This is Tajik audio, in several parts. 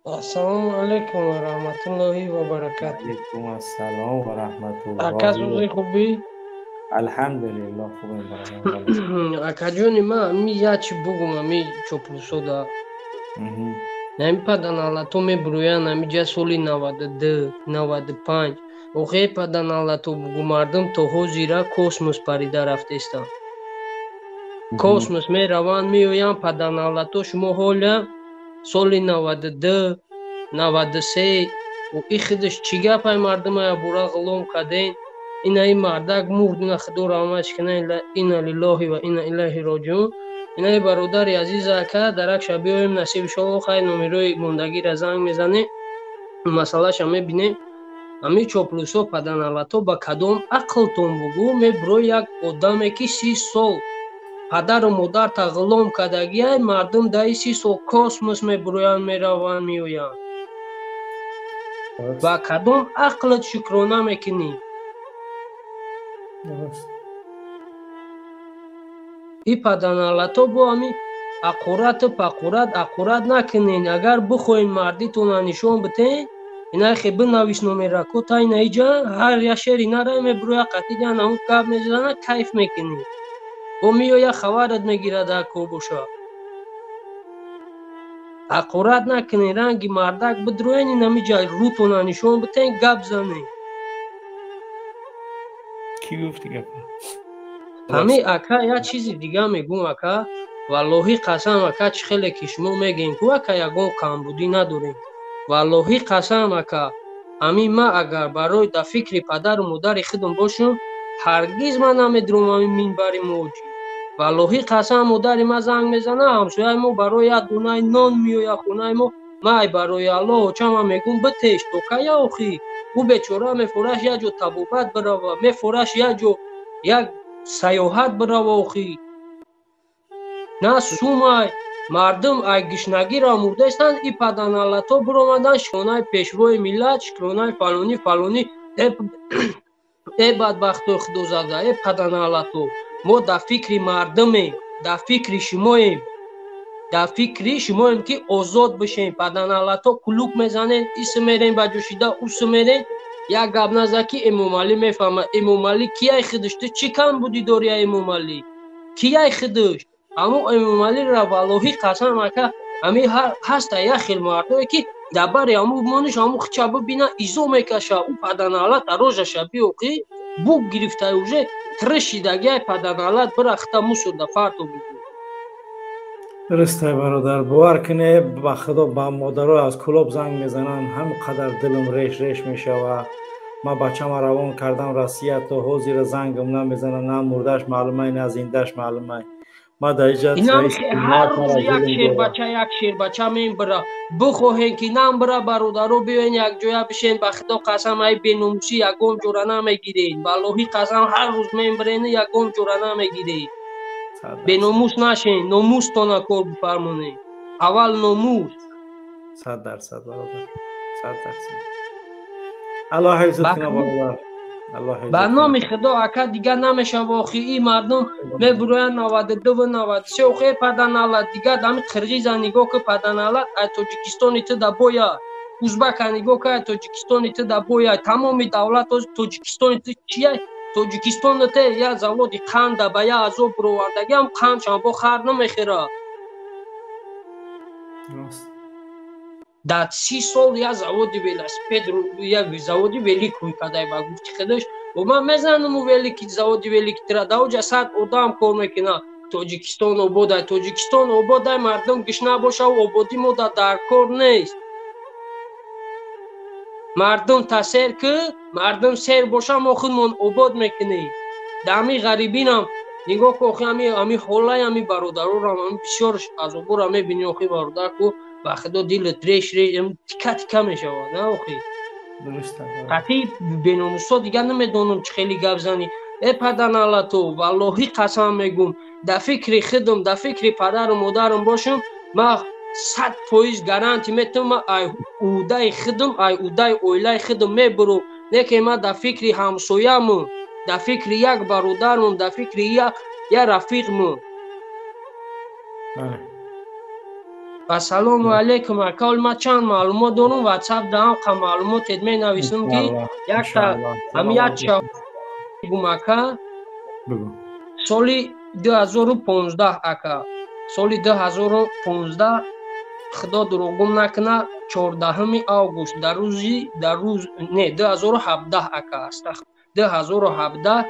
Ассалому алайкум ва раҳматуллоҳи ва баракатуҳ. Алайкум ассалом ва раҳматуллоҳи. Ака, сӯзи хубӣ? Алҳамдулиллоҳ, хубем, бародар. Акаҷони ман, ами як чи бугум, ами чоплусода. Нами паданалато мебурӯянд амиҷа соли 92, 95. Охе, паданалато, бугу, мардум то ҳозира космос парида рафтестанд. Космос мераванд, меоянд, паданалато, шумо ҳоля соли 92, 93. И худаш чӣ гапай? Мардумая бура ғулом карден. Инаи мардак мурд, ина Худо раҳматш кунад, инна лиллоҳи ва инна илайҳи роҷиун. Инаи бародари азиз, ака, даракша биёем, насиб иншоалло. Хай, номерои мондагиро занг мезанем, масъалаша мебинем. Ами чоплусо, паданалато, ба кадом ақлтон, бугӯ, мебурои як одаме, ки 30 сол падару модарта ғулом кардагиай, мардум даи 30 сол космос мебуроянд, мераванд, меоянд, ба кадом ақлат шукрона мекунӣ? И паданалато, бо ами ақурату пақурат ақурат накунен. Агар бихоҳен мардитона нишон битен, инахе бинавис номерако та инаиҷа ҳар як шери нарай мебуроя, қатида наҳу гап мезана, кайф мекунӣ. Бо меоя, хабарат мегирад, ако боша. Ақурат накунен, ранги мардак бидроен, инамиҷа рӯтона нишон битен, гап занен. Кӣ гуфти гапа? Ҳами, ака, як чизи дига мегӯм, ака. Валлоҳи қасам, ака, чӣ хеле ки шумо мегӯем ку, ака, ягон камбудӣ надорем. Валлоҳи қасам, ака, ҳами ман агар барои дар фикри падару модари худам бошам, ҳаргиз ман намедурам ҳами минбари муҳоҷир. Валлоҳи қасам, модари ман занг мезана, ҳамсояи мо барои як донаи нон меояд хонаи мо. Ман ай барои Аллоҳ, очама мегӯм, битеш то кая охӣ? Ӯ бечора мефораш як ҷо табобат бирава, мефораш як ҷо як саёҳат бирава охӣ. На сумай, мардум ай гишнагиро мурдаистанд, и паданалато биромадан, шукронаи пешвои миллат, шукронаи фалонӣ, фалонӣ. Э бадбахтои худозада, э паданалато, мо дар фикри мардумем, дар фикри шумоем, дар фикри шумоем, ки озод бишем. Паданалато, кулук мезанем, исм мерем ба ҷӯшида, усм мерем. Як гап наза, ки Эмомалӣ мефаҳмад. Эмомалӣ кияй худаш? Ту чӣ камбудӣ дори, Эмомалӣ кияй худаш? Ҳамун Эмомалиро, валлоҳи қасам, ака, ҳами ҳаста як хел мардое, ки дар бари ҳамун мониш, ҳамун хича бибина, изо мекаша. Ӯ паданалат рожаша биёқӣ, бук гирифта, уже тиришидагиай. Паданалат, бирахта мусурда фарто бугӯ. Дурустай, бародар, бовар куне, ба Худо, ба модаро аз Кӯлоб занг мезананд, ҳам қадар дилам реш реш мешавад. Ман бачама равон кардам Россия, то ҳозира зангам намезанам, на мурдаш маълумай, на зиндаш маълумай. Ма дар иҷа ҳар рӯз як шербача, як шербача мебира. Бихоҳем ки намбира, бародаро, биёен, якҷоя бишен. Ба Худо қасам, ай беномусӣ ягон ҷора намегирем. Валлоҳи қасам, ҳар рӯз мебирен, ягон ҷора намегирем. Беномус нашен, номустона кор бифармонем, аввал номус. 100%, бародар, 100%. Аллоҳ ҳифзат кунад, бародар. Ба номи Худо, ака, дига намешава охи. И мардум мебуроянд 92-ву 93, охе, паданалат. Дига ами қирғиза нигоҳ ки, паданалат, ай Тоҷикистони ту да боя, узбака нигоҳ ки, ай Тоҷикистони ту да боя, тамоми давлат Тоҷикистони ту чия? Тоҷикистони те як заводи қанда ба як азоб буровардагиам, қандшам бо хар намехӯрад. Дар 30 сол як заводи велосипед, як заводи велик рӯй кардай, ба гуфти худаш. Ман мезанаму велики, заводи велики тира даоҷа 100 одам кор мекунад. Тоҷикистон ободай, Тоҷикистон ободай, мардум гишна бошаву ободӣ мо дар кор нест. Мардум та сер ки, мардум сер боша, мо худмон обод мекунем. Дар ҳами ғарибинам нигоҳ ку, охи, ами ҳолаи ами бародарорам, ами бисёр азобора мебинӣ, охи, бародар, ку, ба Худо, дилат реш реш, тика тика мешавад, на охи? Қатъи беномусо дигар намедонам чӣ хеле гап занӣ. Э паданалато, валлоҳи қасам мегӯм, дар фикри худам, дар фикри падару модарам бошам, ман 100% гарантӣ метавам, ман ай уҳдаи худам, ай уҳдаи оилаи худам мебурам. Не ки ман дар фикри ҳамсоямам, дар фикри як бародармам, дар фикри як рафиқмам. Ассалому алайкум, ака. Ҳол ман чанд маълумот дорум, WhatsApp даам қа маълумотет менависам, ки якта ҳами як гум, ака. Соли 2015, ака, соли 2015, худо дурӯғгум накуна, 14 август, дар рӯзи, дар рӯз не, 2017, ака, 2017,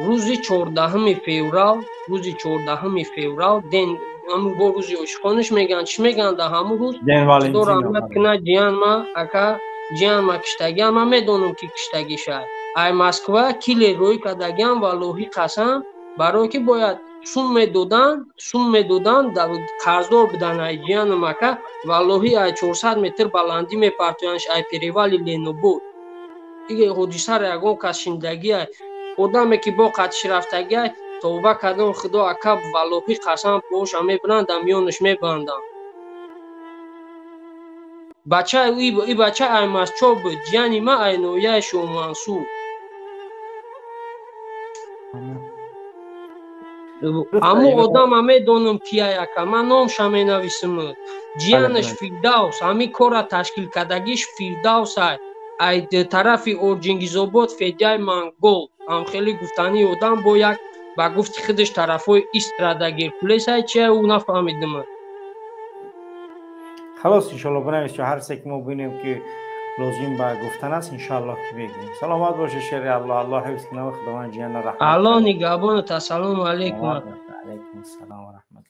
рӯзи 14 феврал, рӯзи 14 феврал, день, ҳамун бо рӯзи ошиқонаш мегӯянд, чӣ мегӯянд, дар ҳамун рӯз, худо раҳмат кунад, ҷиянма, ака, ҷиянма киштагиам. Ман медонам, ки киштагиша ай Москва киле рӯй кардагиам. Валлоҳи қасам, барое ки бояд сум медоданд, сум медоданд, қарздор будан ай ҷиянам, ака. Валлоҳи, ай 400 метр баландӣ мепартоянш, ай перевали Ленобод. Иге ҳодисаро ягон кас шиндагиай, одаме ки бо қатиш рафтагиай, тавба кардам, худо, ака, валлоҳи қасам, поша мебуранд, дар миёнаш мебанданд. Бача, и бача ай Масчо буд, ҷияни ма, ай ноҳияи Шоҳмансур. Ҳамун одама медонам, кияй, ака, ман номша менависам. Ҷиянаш Фирдавс, ҳамин корра ташкил кардагиш Фирдавс ай тарафи Орҷингизобод, Федяй Монгол, ҳамхели гуфтании одам, бо як ба гуфти худаш тарафҳои Истрада, Геркулес, ай чия, ӯ нафаҳмидам. Халос, иншоалло, бинавис, ҳар чизе ки мо бинем, ки лозим ба гуфтан аст, иншоаллоҳ, ки мегӯем. Саломат боше, шери Аллоҳ, Аллоҳ ҳифз кунад, Худованд ҷиянна раҳмат. Аллоҳ нигаҳбонат. Ассалому алайкум. Алайкум ассалом ва раҳмат.